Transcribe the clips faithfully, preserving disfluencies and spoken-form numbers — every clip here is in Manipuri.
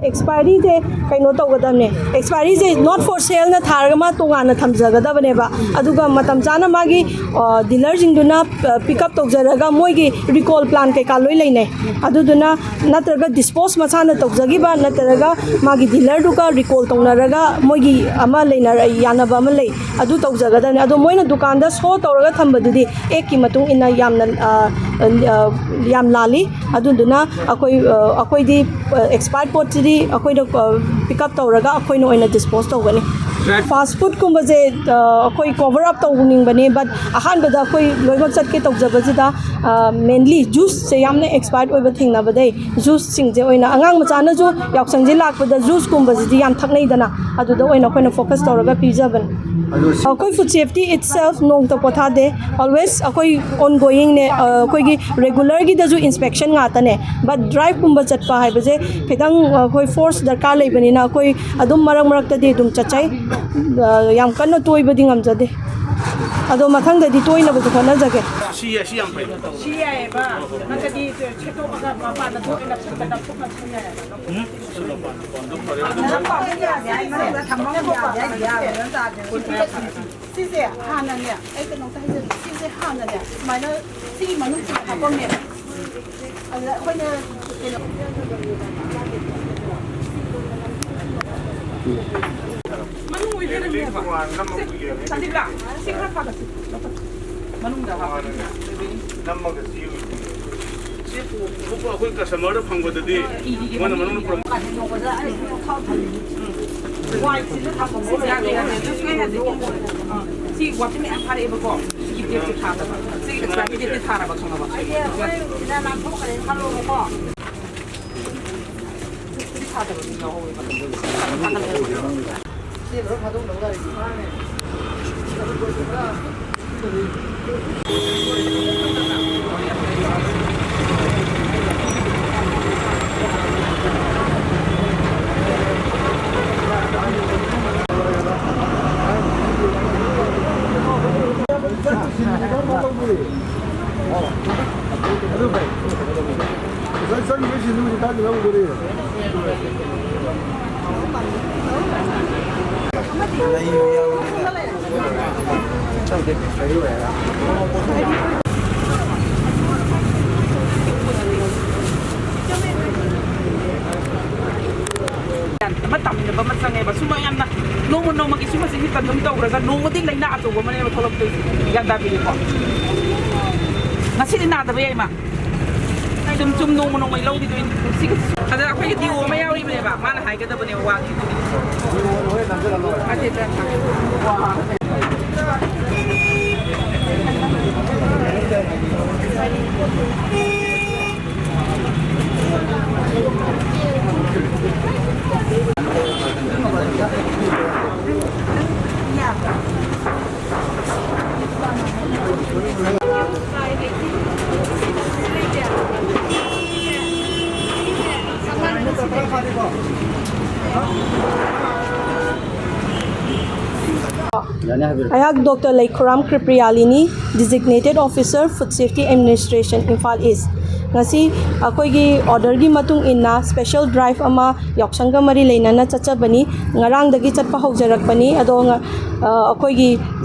ꯑꯦꯛꯁꯄꯥꯏꯔꯤꯁꯦ ꯀꯩꯅꯣ ꯇꯧꯒꯗꯕꯅꯦ, ꯑꯦꯛꯁꯄꯥꯏꯔꯤꯁꯦ not for sale ꯅ ꯊꯥꯔꯒ ꯃꯥ ꯇꯣꯉꯥꯟꯅ ꯊꯝꯖꯒꯗꯕꯅꯦꯕ꯫ ꯑꯗꯨꯒ ꯃꯇꯝ ꯆꯥꯅ ꯃꯥꯒꯤ ꯗꯤꯂꯔꯁꯤꯡꯗꯨꯅ ꯄꯤꯛ ꯑꯞ ꯇꯧꯖꯔꯒ, ꯃꯣꯏꯒꯤ ꯔꯤꯀꯣꯜ ꯄ꯭ꯂꯥꯟ ꯀꯩꯀꯥ ꯂꯣꯏ ꯂꯩꯅꯩ꯫ ꯑꯗꯨꯗꯨꯅ ꯅꯠꯇ꯭ꯔꯒ ꯗꯤꯁꯄꯣꯁ ꯃꯁꯥꯅ ꯇꯧꯖꯈꯤꯕ, ꯅꯠꯇ꯭ꯔꯒ ꯃꯥꯒꯤ ꯗꯤꯂꯔꯗꯨꯒ ꯔꯤꯀꯣꯜ ꯇꯧꯅꯔꯒ ꯃꯣꯏꯒꯤ ꯑꯃ ꯂꯩꯅꯔ ꯌꯥꯅꯕ ꯑꯃ ꯂꯩ, ꯑꯗꯨ ꯇꯧꯖꯒꯗꯕꯅꯤ꯫ ꯑꯗꯣ ꯃꯣꯏꯅ ꯗꯨꯀꯥꯟꯗ ꯁꯣ ꯇꯧꯔꯒ ꯊꯝꯕꯗꯨꯗꯤ ꯑꯦꯛꯀꯤ ꯃꯇꯨꯡ ꯏꯟꯅ ꯌꯥꯝꯅ, ꯑ, ꯑ, ꯌꯥꯝ ꯂꯥꯜꯂꯤ꯫ ꯑꯗꯨꯗꯨꯅ ꯑꯩꯈꯣꯏ, ꯑ, ꯑꯩꯈꯣꯏꯗꯤ ꯑꯦꯛꯁꯄꯥꯌꯔ ꯄꯣꯠꯁꯤꯗꯤ ꯑꯩꯈꯣꯏꯅ ꯄꯤꯛ ꯑꯞ ꯇꯧꯔꯒ ꯑꯩꯈꯣꯏꯅ ꯑꯣꯏꯅ ꯗꯤꯁꯄꯣꯁ ꯇꯧꯒꯅꯤ꯫ ꯐꯥꯁ ꯐꯨꯗꯀꯨꯝꯕꯁꯦ, ꯑ, ꯑꯩꯈꯣꯏ ꯀꯣꯚꯔ ꯑꯞ ꯇꯧꯅꯤꯡꯕꯅꯦ, ꯕꯠ ꯑꯍꯥꯟꯕꯗ ꯑꯩꯈꯣꯏ ꯂꯣꯏꯅꯃꯛ ꯆꯠꯀꯦ ꯇꯧꯖꯕꯁꯤꯗ, ꯑ, ꯃꯦꯟꯂꯤ ꯖꯨꯁꯁꯦ ꯌꯥꯝꯅ ꯑꯦꯛꯁꯄꯥꯌꯔ ꯑꯣꯏꯕ ꯊꯦꯡꯅꯕꯗꯩ ꯖꯨꯁꯁꯤꯡꯁꯦ ꯑꯣꯏꯅ, ꯑꯉꯥꯡ ꯃꯆꯥꯅꯁꯨ ꯌꯥꯎꯁꯪꯁꯦ ꯂꯥꯛꯄꯗ ꯖꯨꯁꯀꯨꯝꯕꯁꯤꯗꯤ ꯌꯥꯝ ꯊꯛꯅꯩꯗꯅ, ꯑꯗꯨꯗ ꯑꯣꯏꯅ ꯑꯩꯈꯣꯏꯅ ꯐꯣꯀꯁ ꯇꯧꯔꯒ ꯄꯤꯖꯕꯅꯤ꯫ ꯑꯩꯈꯣꯏ ꯐꯨꯗ ꯁꯦꯐꯇꯤ ꯏꯠꯁꯦꯜꯐ ꯅꯣꯡꯃꯇ ꯄꯣꯊꯥꯗꯦ, ꯑꯣꯜꯋꯦꯁ ꯑꯩꯈꯣꯏ ꯑꯣꯟ ꯒꯣꯌꯤꯡꯅꯦ꯫ ꯑ, ꯑꯩꯈꯣꯏꯒꯤ ꯔꯦꯒꯨꯂꯔꯒꯤꯗꯁꯨ ꯏꯟꯁꯄꯦꯛꯁꯟ ꯉꯥꯛꯇꯅꯦ, ꯕꯠ ꯗ꯭ꯔꯥꯏꯚꯀꯨꯝꯕ ꯆꯠꯄ ꯍꯥꯏꯕꯁꯦ ꯈꯤꯇꯪ, ꯑ, ꯑꯩꯈꯣꯏ ꯐꯣꯔꯁ ꯗꯔꯀꯥꯔ ꯂꯩꯕꯅꯤꯅ ꯑꯩꯈꯣꯏ ꯑꯗꯨꯝ ꯃꯔꯛ ꯃꯔꯛꯇꯗꯤ ꯑꯗꯨꯝ ꯆꯠꯆꯩ꯫ ꯑ, ꯌꯥꯝ ꯀꯟꯅ ꯇꯣꯏꯕꯗꯤ ꯉꯝꯖꯗꯦ, ꯑꯗꯣ ꯃꯊꯪꯗꯗꯤ ꯇꯣꯏꯅꯕꯁꯨ ꯍꯣꯠꯅꯖꯒꯦ꯫ ꯁꯤ ꯌꯥꯏ, ꯁꯤ ꯌꯥꯝ ꯐꯩ꯫ ꯁꯤ ꯌꯥꯏꯑꯕ, ꯅꯠꯇ꯭ꯔꯗꯤ ꯁꯦꯠꯇꯣꯛꯑꯒ ꯃꯄꯥꯟꯗ ꯊꯣꯛꯑꯦꯅ ꯐꯨꯠꯇꯅ ꯐꯨꯠꯅ ꯁꯤ ꯌꯥꯏꯑꯕ꯫ ꯁꯤꯁꯦ ꯍꯥꯟꯅꯅꯦ, ꯑꯩ ꯀꯩꯅꯣꯝꯇ ꯍꯥꯏꯖꯒꯦ꯫ ꯁꯤꯁꯦ ꯍꯥꯟꯅꯅꯦ, ꯁꯨꯃꯥꯏꯅ ꯁꯤꯒꯤ ꯃꯅꯨꯡꯁꯤꯗ ꯍꯥꯞꯄꯝꯃꯦꯕ꯫ ꯑꯗꯨꯗ ꯑꯩꯈꯣꯏꯅ ꯀꯩꯅꯣ, ꯃꯅꯨꯡ ꯑꯣꯏ ꯂꯩꯔꯝꯃꯦꯕ꯫ ꯁꯦ, ꯁꯟꯗꯤꯞꯂꯥ, ꯁꯤ ꯈꯔ ꯐꯥꯒꯠꯁꯤ꯫ ꯃꯅꯨꯡꯗ ꯍꯥꯞꯄ꯫ ꯅꯝꯃꯒ ꯁꯤ ꯑꯣꯏꯗꯣꯏꯅꯦ꯫ ꯁꯤ ꯄꯨ-, ꯄꯨ-, ꯑꯩꯈꯣꯏ ꯀꯁꯇꯃꯔꯗ ꯐꯪꯕꯗꯗꯤ ꯃꯣꯏꯅ ꯃꯅꯨꯡꯗ ꯄꯨꯔꯛ- ꯋꯥꯏꯠꯁꯤꯁꯨ ꯊꯝꯃꯝꯃꯣ꯫ ꯌꯥꯗꯦ, ꯌꯥꯗꯦ, ꯑꯗꯨꯁꯨ ꯌꯥꯗꯦ꯫ ꯑꯥ, ꯁꯤ ꯋꯥꯇꯤꯟ ꯃꯌꯥꯝ ꯐꯥꯔꯛꯑꯦꯕꯀꯣ꯫ ꯁꯤꯒꯤ ꯗꯦꯠꯁꯦ ꯊꯥꯗꯕ꯫ ꯁꯤꯒꯤ ꯑꯦꯛꯁꯄꯥꯏꯔꯤ ꯗꯦꯠꯁꯦ ꯊꯥꯔꯕ, ꯈꯪꯉꯕ? ꯑꯩꯗꯤ ꯑꯩꯈꯣꯏ ꯁꯤꯗ ꯂꯥꯟꯊꯣꯛꯈ꯭ꯔꯦ ꯈꯜꯂꯣꯕꯀꯣ꯫ ꯁꯤ ꯊꯥꯗꯕ ꯃꯤ ꯌꯥꯎꯍꯧꯋꯦꯕ꯫ ꯊꯥꯗꯕ꯫ ꯑꯃ ꯇꯝꯅꯕ ꯑꯃ ꯆꯪꯉꯦꯕ꯫ ꯁꯨꯝꯕ ꯌꯥꯝꯅ ꯅꯣꯡꯃ ꯅꯣꯡꯃꯒꯤ ꯁꯨꯝꯕꯁꯦ ꯍꯤꯇꯟ ꯑꯗꯨꯝ ꯇꯧꯈ꯭ꯔꯒ ꯅꯣꯡꯃꯗꯤ ꯂꯥꯏꯅꯥ ꯑꯆꯧꯕ ꯑꯃꯅꯦꯕ ꯊꯣꯛꯂꯛꯇꯣꯏꯁꯦ꯫ ꯒ꯭ꯌꯥꯟ ꯇꯥꯕꯤꯔꯦꯀꯣ? ꯉꯁꯤꯗꯤ ꯅꯥꯗꯕ ꯌꯥꯏ, ꯏꯃꯥ꯫ ꯁꯨꯝ ꯁꯨꯝ ꯅꯣꯡꯃ ꯅꯣꯡꯃꯒꯤ ꯂꯧꯈꯤꯗꯣꯏꯅꯤ꯫ ꯁꯤꯒꯤ ꯑꯗ ꯑꯩꯈꯣꯏꯒꯤ ꯗꯤꯑꯣ ꯑꯃ ꯌꯥꯎꯔꯤꯕꯅꯦꯕ, ꯃꯥꯅ ꯍꯥꯏꯒꯗꯕꯅꯦꯕ ꯋꯥꯒꯤ꯫ ꯑꯩꯍꯥꯛ doctor ꯂꯩꯈꯨꯔꯥꯝ ꯀ꯭ꯔꯤꯄ꯭ꯔꯤꯌꯥꯂꯤꯅꯤ, Designated Officer, Food Safety Administration, Imphal East꯫ ꯉꯁꯤ ꯑꯩꯈꯣꯏꯒꯤ ꯑꯣꯔꯗꯔꯒꯤ ꯃꯇꯨꯡ ꯏꯟꯅ ꯁ꯭ꯄꯦꯁꯦꯜ ꯗ꯭ꯔꯥꯏꯚ ꯑꯃ ꯌꯥꯎꯁꯪꯒ ꯃꯔꯤ ꯂꯩꯅꯅ ꯆꯠꯆꯕꯅꯤ꯫ ꯉꯔꯥꯡꯗꯒꯤ ꯆꯠꯄ ꯍꯧꯖꯔꯛꯄꯅꯤ꯫ ꯑꯗꯣ ꯉ-, ꯑ, ꯑꯩꯈꯣꯏꯒꯤ,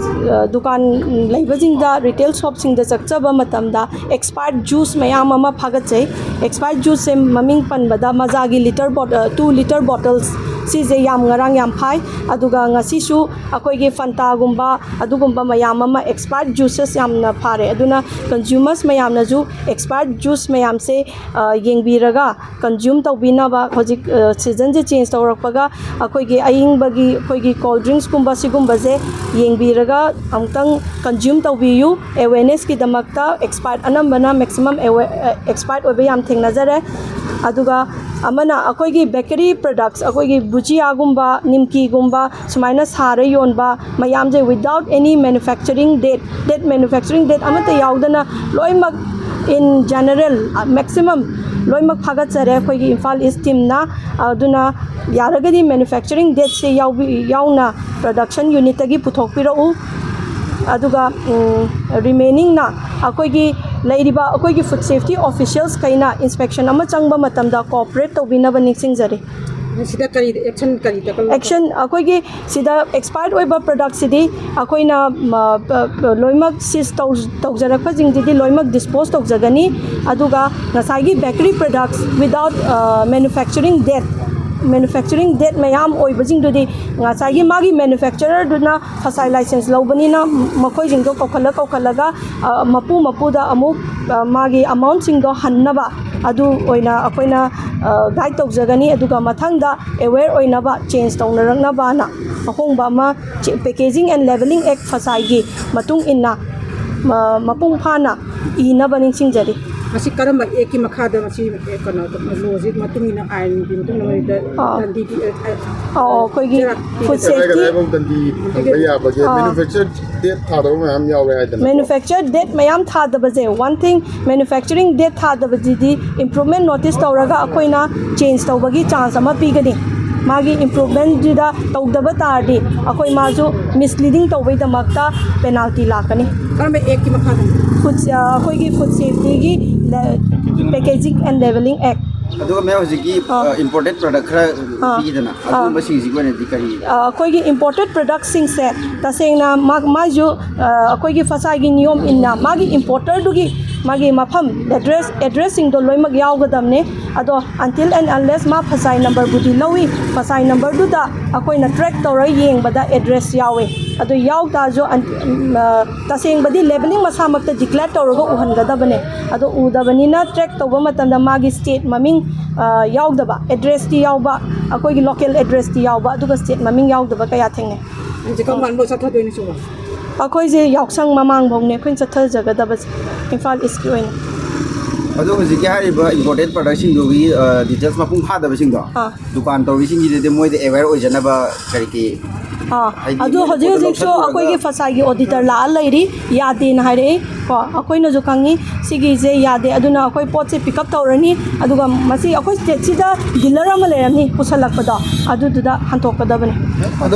ꯑ, ꯗꯨꯀꯥꯟ ꯂꯩꯕꯁꯤꯡꯗ, ꯔꯤꯇꯦꯜ ꯁꯣꯞꯁꯤꯡꯗ ꯆꯠꯆꯕ ꯃꯇꯝꯗ ꯑꯦꯛꯁꯄꯥꯌꯔꯠ ꯖꯨꯁ ꯃꯌꯥꯝ ꯑꯃ ꯐꯥꯒꯠꯆꯩ꯫ ꯑꯦꯛꯁꯄꯥꯌꯔꯠ ꯖꯨꯁꯁꯦ ꯃꯃꯤꯡ ꯄꯟꯕꯗ ꯃꯖꯥꯒꯤ ꯂꯤꯇꯔ ꯕꯣꯠ-, ꯑ, ꯇꯨ ꯂꯤꯇꯔ ꯕꯣꯇꯜꯁ ꯁꯤꯁꯦ ꯌꯥꯝ ꯉꯔꯥꯡ ꯌꯥꯝ ꯐꯥꯏ꯫ ꯑꯗꯨꯒ ꯉꯁꯤꯁꯨ ꯑꯩꯈꯣꯏꯒꯤ ꯐꯟꯇꯥꯒꯨꯝꯕ ꯑꯗꯨꯒꯨꯝꯕ ꯃꯌꯥꯝ ꯑꯃ ꯑꯦꯛꯁꯄꯥꯌꯔꯠ ꯖꯨꯁꯦꯁ ꯌꯥꯝꯅ ꯐꯥꯔꯦ꯫ ꯑꯗꯨꯅ ꯀꯟꯖ꯭ꯌꯨꯃꯔꯁ ꯃꯌꯥꯝꯅꯁꯨ ꯑꯦꯛꯁꯄꯥꯌꯔꯠ ꯖꯨꯁ ꯃꯌꯥꯝꯁꯦ, ꯑ, ꯌꯦꯡꯕꯤꯔꯒ ꯀꯟꯖ꯭ꯌꯨꯝ ꯇꯧꯕꯤꯅꯕ꯫ ꯍꯧꯖꯤꯛ, ꯑ, ꯁꯤꯖꯟꯁꯦ ꯆꯦꯟꯖ ꯇꯧꯔꯛꯄꯒ ꯑꯩꯈꯣꯏꯒꯤ ꯑꯏꯪꯕꯒꯤ ꯑꯩꯈꯣꯏꯒꯤ ꯀꯣꯜ ꯗ꯭ꯔꯤꯡꯁꯀꯨꯝꯕ ꯁꯤꯒꯨꯝꯕꯁꯦ ꯌꯦꯡꯕꯤꯔꯒ ꯑꯃꯨꯛꯇꯪ ꯀꯟꯖ꯭ꯌꯨꯝ ꯇꯧꯕꯤꯌꯨ꯫ ꯑꯦꯋꯦꯔꯅꯦꯁꯀꯤꯗꯃꯛꯇ ꯑꯦꯛꯁꯄꯥꯌꯔꯠ ꯑꯅꯝꯕꯅ ꯃꯦꯛꯁꯤꯃꯝ ꯑꯦꯋꯦ-, ꯑ, ꯑꯦꯛꯁꯄꯥꯌꯔꯠ ꯑꯣꯏꯕ ꯌꯥꯝ ꯊꯦꯡꯅꯖꯔꯦ꯫ ꯑꯗꯨꯒ ꯑꯃꯅ ꯑꯩꯈꯣꯏꯒꯤ ꯕꯦꯀꯔꯤ ꯄ꯭ꯔꯗꯛꯁ, ꯑꯩꯈꯣꯏꯒꯤ ꯕꯨꯖꯤꯌꯥꯒꯨꯝꯕ, ꯅꯤꯝꯀꯤꯒꯨꯝꯕ, ꯁꯨꯃꯥꯏꯅ ꯁꯥꯔ ꯌꯣꯟꯕ ꯃꯌꯥꯝꯁꯦ without any manufacturing date, date manufacturing date ꯑꯃꯠꯇ ꯌꯥꯎꯗꯅ ꯂꯣꯏꯅꯃꯛ in general, maximum ꯂꯣꯏꯅꯃꯛ ꯐꯥꯒꯠꯆꯔꯦ ꯑꯩꯈꯣꯏꯒꯤ ꯏꯝꯐꯥꯜ ꯏꯁ ꯇꯤꯝꯅ꯫ ꯑꯗꯨꯅ ꯌꯥꯔꯒꯗꯤ ꯃꯦꯅꯨꯐꯦꯛꯆꯔꯤꯡ ꯗꯦꯠꯁꯦ ꯌꯥꯎꯕꯤ-, ꯌꯥꯎꯅ ꯄ꯭ꯔꯗꯛꯁꯟ ꯌꯨꯅꯤꯠꯇꯒꯤ ꯄꯨꯊꯣꯛꯄꯤꯔꯛꯎ꯫ ꯑꯗꯨꯒ, ꯎꯝ, ꯔꯤꯃꯦꯅꯤꯡꯅ ꯑꯩꯈꯣꯏꯒꯤ ꯂꯩꯔꯤꯕ ꯑꯩꯈꯣꯏꯒꯤ ꯐꯨꯗ ꯁꯦꯐꯇꯤ ꯑꯣꯐꯤꯁꯤꯌꯦꯜꯁꯈꯩꯅ ꯏꯟꯁꯄꯦꯛꯁꯟ ꯑꯃ ꯆꯪꯕ ꯃꯇꯝꯗ ꯀꯣꯑꯣꯄꯔꯦꯠ ꯇꯧꯕꯤꯅꯕ ꯅꯤꯡꯁꯤꯡꯖꯔꯤ꯫ ꯁꯤꯗ ꯀꯔꯤ ꯑꯦꯛꯁꯟ, ꯀꯔꯤ ꯗꯔꯀꯥꯔ ꯑꯣꯏ? ꯑꯦꯛꯁꯟ, ꯑꯩꯈꯣꯏꯒꯤ ꯁꯤꯗ ꯑꯦꯛꯁꯄꯥꯌꯔ ꯑꯣꯏꯕ ꯄ꯭ꯔꯗꯛꯁꯤꯗꯤ ꯑꯩꯈꯣꯏꯅ, ꯃ, ꯄ, ꯄ, ꯂꯣꯏꯅꯃꯛ ꯁꯤꯖ ꯇꯧ-, ꯇꯧꯖꯔꯛꯄꯁꯤꯡꯁꯤꯗꯤ ꯂꯣꯏꯅꯃꯛ ꯗꯤꯁꯄꯣꯖ ꯇꯧꯖꯒꯅꯤ꯫ ꯑꯗꯨꯒ ꯉꯁꯥꯏꯒꯤ bakery products without, ꯑ, manufacturing date, manufacturing date ꯃꯌꯥꯝ ꯑꯣꯏꯕꯁꯤꯡꯗꯨꯗꯤ ꯉꯁꯥꯏꯒꯤ ꯃꯥꯒꯤ ꯃꯦꯅꯨꯐꯦꯛꯆꯔꯔꯗꯨꯅ ꯐꯁꯥꯏ ꯂꯥꯏꯁꯦꯟꯁ ꯂꯧꯕꯅꯤꯅ ꯃꯈꯣꯏꯁꯤꯡꯗꯣ ꯀꯧꯈꯠꯂ ꯀꯧꯈꯠꯂꯒ, ꯑ, ꯃꯄꯨ ꯃꯄꯨꯗ ꯑꯃꯨꯛ, ꯑ, ꯃꯥꯒꯤ ꯑꯃꯥꯎꯟꯁꯤꯡꯗꯣ ꯍꯟꯅꯕ ꯑꯗꯨ ꯑꯣꯏꯅ ꯑꯩꯈꯣꯏꯅ, ꯑ, ꯒꯥꯏꯗ ꯇꯧꯖꯒꯅꯤ꯫ ꯑꯗꯨꯒ ꯃꯊꯪꯗ ꯑꯦꯋꯦꯌꯔ ꯑꯣꯏꯅꯕ, ꯆꯦꯟꯖ ꯇꯧꯅꯔꯛꯅꯕꯅ ꯑꯍꯣꯡꯕ ꯑꯃ ꯆꯦ-, Packaging and Labelling Act ꯐꯁꯥꯏꯒꯤ ꯃꯇꯨꯡ ꯏꯟꯅ, ꯃ-, ꯃꯄꯨꯡ ꯐꯥꯅ ꯏꯅꯕ ꯅꯤꯡꯁꯤꯡꯖꯔꯤ꯫ ꯃꯁꯤ ꯀꯔꯝꯕ ꯑꯦꯛꯀꯤ ꯃꯈꯥꯗ ꯃꯁꯤ, ꯑꯦ, ꯀꯩꯅꯣ, ꯂꯣꯁꯤ ꯃꯇꯨꯡ ꯏꯟꯅ, ꯑꯥꯏꯟꯒꯤ ꯃꯇꯨꯡ ꯏꯟꯅ ꯃꯣꯏꯗ ꯑꯥ꯫ ꯗꯟꯗꯤ ꯄꯤ-, ꯑꯦ, ꯑꯦ, ꯑꯥ, ꯑꯩꯈꯣꯏꯒꯤ ꯆꯩꯔꯥꯛ ꯐꯨꯗ ꯄꯤꯒꯗ꯭ꯔꯥ? ꯁꯦꯐꯇꯤ ꯀꯗꯥꯏ ꯀꯗꯥꯏꯐꯥꯎ ꯗꯟꯗꯤ ꯐꯪꯕ ꯌꯥꯕꯒꯦ? ꯑꯥ꯫ ꯃꯦꯅꯨꯐꯦꯛꯆꯔ ꯗꯦꯠ ꯊꯥꯗꯕ ꯃꯌꯥꯝ ꯌꯥꯎꯔꯦ ꯍꯥꯏꯗꯅꯀꯣ꯫ ꯃꯦꯅꯨꯐꯦꯛꯆꯔ ꯗꯦꯠ ꯃꯌꯥꯝ ꯊꯥꯗꯕꯁꯦ, one thing, ꯃꯦꯅꯨꯐꯦꯛꯆꯔꯤꯡ ꯗꯦꯠ ꯊꯥꯗꯕꯁꯤꯗꯤ ꯏꯝꯄ꯭ꯔꯨꯚꯃꯦꯟ ꯅꯣꯇꯤꯁ ꯇꯧꯔꯒ ꯑꯩꯈꯣꯏꯅ ꯆꯦꯟꯖ ꯇꯧꯕꯒꯤ ꯆꯥꯟꯁ ꯑꯃ ꯄꯤꯒꯅꯤ꯫ ꯃꯥꯒꯤ ꯏꯝꯄ꯭ꯔꯨꯚꯃꯦꯟꯁꯤꯗ ꯇꯧꯗꯕ ꯇꯥꯔꯗꯤ ꯑꯩꯈꯣꯏ ꯃꯥꯁꯨ ꯃꯤꯁꯂꯤꯗꯤꯡ ꯇꯧꯕꯩꯗꯃꯛꯇ ꯄꯦꯅꯥꯜꯇꯤ ꯂꯥꯛꯀꯅꯤ꯫ ꯀꯔꯝꯕ ꯑꯦꯛꯀꯤ ꯃꯈꯥꯗꯅꯣ? ꯐꯨꯗ, ꯑ, ꯑꯩꯈꯣꯏꯒꯤ ꯐꯨꯗ ꯁꯦꯐꯇꯤꯒꯤ ꯂꯦ-, Packaging and Labelling Act꯫ ꯑꯗꯨꯒ ꯃꯦꯝ, ꯍꯧꯖꯤꯛꯀꯤ, ꯑꯥ꯫ ꯑ, ꯏꯝꯄꯣꯔꯇꯦꯠ ꯄ꯭ꯔꯗꯛ ꯈꯔ ꯑꯥ꯫ ꯄꯤꯗꯅ, ꯑꯥ꯫ ꯑꯗꯨꯒꯨꯝꯕꯁꯤꯡꯁꯤꯒꯤ ꯑꯣꯏꯅꯗꯤ ꯀꯔꯤ? ꯑ, ꯑꯩꯈꯣꯏꯒꯤ ꯏꯝꯄꯣꯔꯇꯦꯠ ꯄ꯭ꯔꯗꯛꯁꯤꯡꯁꯦ ꯇꯁꯦꯡꯅ ꯃꯥ-, ꯃꯥꯏꯁꯨ, ꯑ, ꯑꯩꯈꯣꯏꯒꯤ ꯐꯁꯥꯏꯒꯤ ꯅꯤꯌꯣꯝ ꯏꯟꯅ ꯃꯥꯒꯤ ꯏꯝꯄꯣꯔꯇꯔꯗꯨꯒꯤ ꯃꯥꯒꯤ ꯃꯐꯝ, ꯑꯦꯗ꯭ꯔꯦꯁ, ꯑꯦꯗ꯭ꯔꯦꯁꯁꯤꯡꯗꯣ ꯂꯣꯏꯅꯃꯛ ꯌꯥꯎꯒꯗꯕꯅꯦ꯫ ꯑꯗꯣ until and unless ꯃꯥ ꯐꯁꯥꯏ ꯅꯝꯕꯔꯕꯨꯗꯤ ꯂꯧꯏ, ꯐꯁꯥꯏ ꯅꯝꯕꯔꯗꯨꯗ ꯑꯩꯈꯣꯏꯅ ꯇ꯭ꯔꯦꯛ ꯇꯧꯔ ꯌꯦꯡꯕꯗ ꯑꯦꯗ꯭ꯔꯦꯁ ꯌꯥꯎꯋꯦ꯫ ꯑꯗꯣ ꯌꯥꯎ ꯇꯥꯔꯁꯨ ꯑꯟ-, ꯎꯝ, ꯑ, ꯇꯁꯦꯡꯕꯗꯤ ꯂꯦꯕꯂꯤꯡ ꯃꯁꯥꯃꯛꯇ ꯗꯤꯀ꯭ꯂꯦꯌꯔ ꯇꯧꯔꯒ ꯎꯍꯟꯒꯗꯕꯅꯦ꯫ ꯑꯗꯣ ꯎꯗꯕꯅꯤꯅ ꯇ꯭ꯔꯦꯛ ꯇꯧꯕ ꯃꯇꯝꯗ ꯃꯥꯒꯤ ꯁ꯭ꯇꯦꯠ ꯃꯃꯤꯡ, ꯑ, ꯌꯥꯎꯗꯕ, ꯑꯦꯗ꯭ꯔꯦꯁꯇꯤ ꯌꯥꯎꯕ, ꯑꯩꯈꯣꯏꯒꯤ ꯂꯣꯀꯦꯜ ꯑꯦꯗ꯭ꯔꯦꯁꯇꯤ ꯌꯥꯎꯕ, ꯑꯗꯨꯒ ꯁ꯭ꯇꯦꯠ ꯃꯃꯤꯡ ꯌꯥꯎꯗꯕ ꯀꯌꯥ ꯊꯦꯡꯅꯩ꯫ ꯍꯧꯖꯤꯛ ꯀꯔꯝ ꯀꯥꯟꯗ ꯆꯠꯊꯗꯣꯏꯅꯣ ꯁꯤꯕꯣ? ꯑꯩꯈꯣꯏꯁꯦ ꯌꯥꯎꯁꯪ ꯃꯃꯥꯡꯐꯧꯅꯦ ꯑꯩꯈꯣꯏꯅ ꯆꯠꯊꯖꯒꯗꯕꯁꯦ, ꯏꯝꯐꯥꯜ ꯏꯁꯀꯤ ꯑꯣꯏꯅ꯫ ꯑꯗꯣ ꯍꯧꯖꯤꯛꯀꯤ ꯍꯥꯏꯔꯤꯕ ꯏꯝꯄꯣꯔꯇꯦꯠ ꯄ꯭ꯔꯗꯛꯁꯤꯡꯗꯨꯒꯤ, ꯑ, ꯗꯤꯇꯦꯜꯁ ꯃꯄꯨꯡ ꯐꯥꯗꯕꯁꯤꯡꯗꯣ, ꯑꯥ꯫ ꯗꯨꯀꯥꯟ ꯇꯧꯔꯤꯁꯤꯡꯒꯤꯗꯗꯤ ꯃꯣꯏꯗ ꯑꯦꯋꯦꯌꯔ ꯑꯣꯏꯖꯅꯕ ꯀꯔꯤ ꯀꯔꯤ? ꯑꯥ, ꯍꯥꯏꯗꯤ ꯑꯗꯨ ꯃꯣꯏꯗ ꯍꯧꯖꯤꯛ ꯄꯨꯂꯞ ꯍꯧꯖꯤꯛꯁꯨ ꯂꯧꯁꯜꯂꯨꯔꯒ ꯑꯩꯈꯣꯏꯒꯤ ꯐꯁꯥꯏꯒꯤ ꯑꯣꯗꯤꯇꯔ ꯂꯥꯛꯑ ꯂꯩꯔꯤ, ꯌꯥꯗꯦꯅ ꯍꯥꯏꯔꯛꯏ꯫ ꯀꯣ, ꯑꯩꯈꯣꯏꯅꯁꯨ ꯈꯪꯉꯤ ꯁꯤꯒꯤꯁꯦ ꯌꯥꯗꯦ, ꯑꯗꯨꯅ ꯑꯩꯈꯣꯏ ꯄꯣꯠꯁꯦ ꯄꯤꯛ ꯑꯞ ꯇꯧꯔꯅꯤ, ꯑꯗꯨꯒ ꯃꯁꯤ ꯑꯩꯈꯣꯏ ꯁ꯭ꯇꯦꯠꯁꯤꯗ ꯗꯤꯂꯔ ꯑꯃ ꯂꯩꯔꯝꯅꯤ ꯄꯨꯁꯜꯂꯛꯄꯗꯣ, ꯑꯗꯨꯗꯨꯗ ꯍꯟꯇꯣꯛꯀꯗꯕꯅꯤ꯫ ꯑꯗꯣ